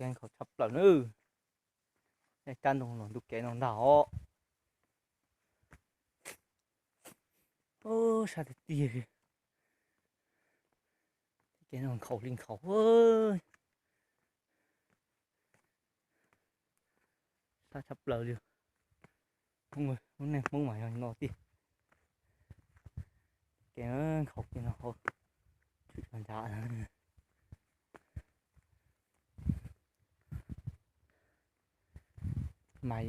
kev nkhaus tshaj plaws nawb. Cab ntoo los ntu kev no ntag os. Sab tiag tiag li. Kev no nkhaus li nkhaus. Sab tshaj plaws li. Lub neej Hmoob mas yog no tiag. Kev nkhaus kev no hauv tshwm nrad. Mas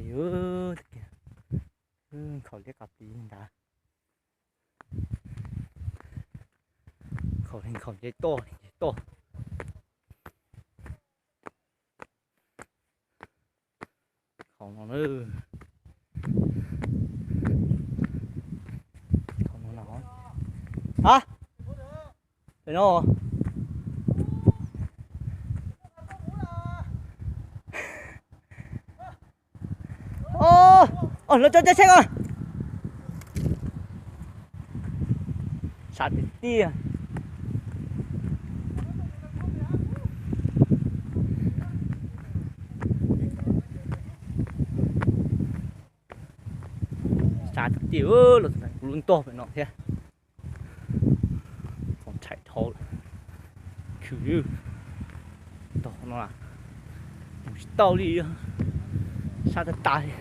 nkhaus liab qas pis ntag. Nkhaus li nkhaus nce toj li nce toj. Nkhaus no na. Nkhaus no no. Hab, pem no. Os, lawv tso caij tsheb os. Sab tiag tiag. Sab tiag tiag, los kuv lub ntog pem no thiab. Thaum thaum dhau khwv li, ntog no mus tsis tau li, sab tag tas li.